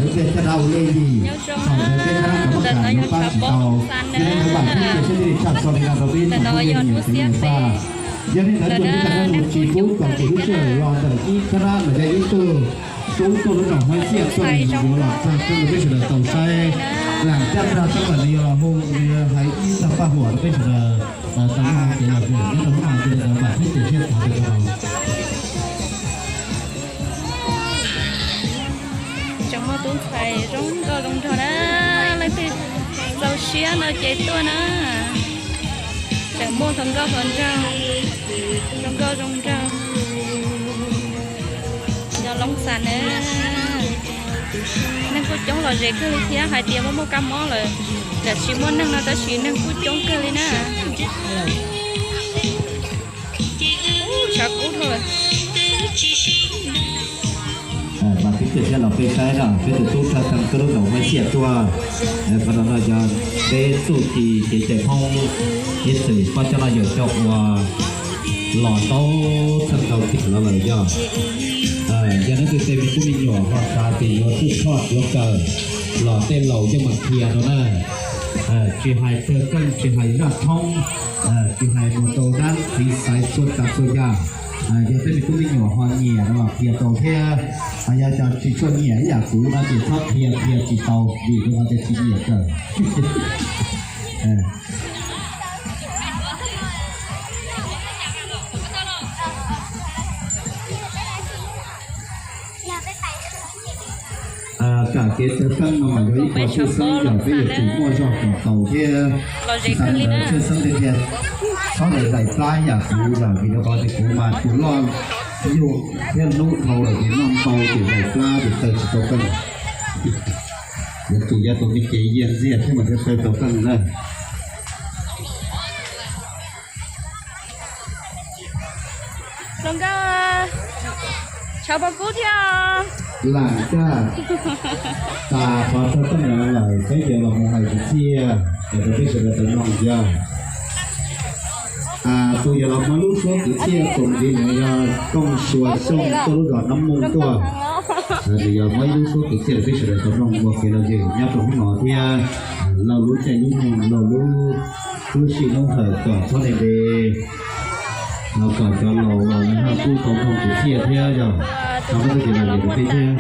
Nyob zoo, ntawm no yog tshav pob Hmoob Xab na, ntawm no yog Hmoob Xiab peb. Yog li ntawd tsuas li cas neeg tsis pub kom ces lub sij hawm los ntawm ib thab nab los yog ib tug tub tuaj lub nram Hmoob Xiab tuaj yuav los txog tuaj rau peb sawv daws tau saib. Lam caj nrog txog kom nws yog los hu nws hais ib tag paj huam rau peb sawv daws tau mloog kev lom zem nyob rau hnub no. Yog li ntawd mam thiab ces siab tos rau tseem muaj tub ntxhais zoo nkauj zoo nraug na, leej twg txaus siab no ces tuaj na. Tseem muaj hluas nkauj hluas nraug zoo nkauj zoo nraug nyob Loob Xas na. Neeg kuj coob lom zem kawg li thiab, hais tias muaj muaj kab mob lawm, tam sim muaj neeg no tab sis neeg kuj coob kawg li na. Tshav kub dhau lawm. Mas peb tij thiab los peb saib no, peb tus tub tshaj xeeb tuaj lub nram Hmoob Xiab tuaj. Qhov no no yog peb txuj ci kev cai Hmoob ib txwm pab coj no yawm coj ua los tau txheej ntau tiam los lawm yog. Yog leej twg tej me tub me nyuam ho xav tias yuav txuj choj yuav kawm los tej laus yeej mam qhia rau na. Tsis hais tawg keej, tsis hais zaj tshoob, tsis hais mus rau dab txiv xaiv txhua tsav txhua yam. Yog tej me tub me nyuam ho nyiam no los qhia tau thiab. Yog cov tsis tshua nyiam ib yam kuv no ces txhob qhia, qhia tsis tau vim rau qhov tias tsis nyiam kawm. Kam kev tawg teeb no mas yog ib qho tshwj xeeb yog peb yuav tsum muaj zog kom tau thiab. Tsis tas li ntawd tshwj xeeb tiag tiag, txhob daim daim plab yam kuv yog vim rau qhov tias kuv mas tus loj yug thiab hnub dhau lawm ces noj ntau ces daim plab ces tawg tsis tau teeb. Yuav tsum yog tus me cev yiag ntxiag thiab mas thiaj tawg tau teeb na. Hluas nkauj, tshav pob kub thiab. Lam caj tas qhov txog teeb lawm peb yuav los mus hais kwv txhiaj rau peb sawv daws tau mloog yog. Tus yog los muab lub suab kwv txhiaj tus ntxiv nws yog Tooj Sua Xyooj tuaj lub zos Nab Mooj tuaj. Nws yog muab ib lub suab kwv txhiaj rau peb sawv daws tau mloog ua kev lom zem nyob rau hnub no thiab. Lauj lub caij lub nyoog, lauj lub lub sij lub hawm kom txhob ntev ntev, los kom cov laus los lawv ho kuj tau mloog kwv txhiaj thiab yog. Tau muab txoj kev lom zem rau peb thiab.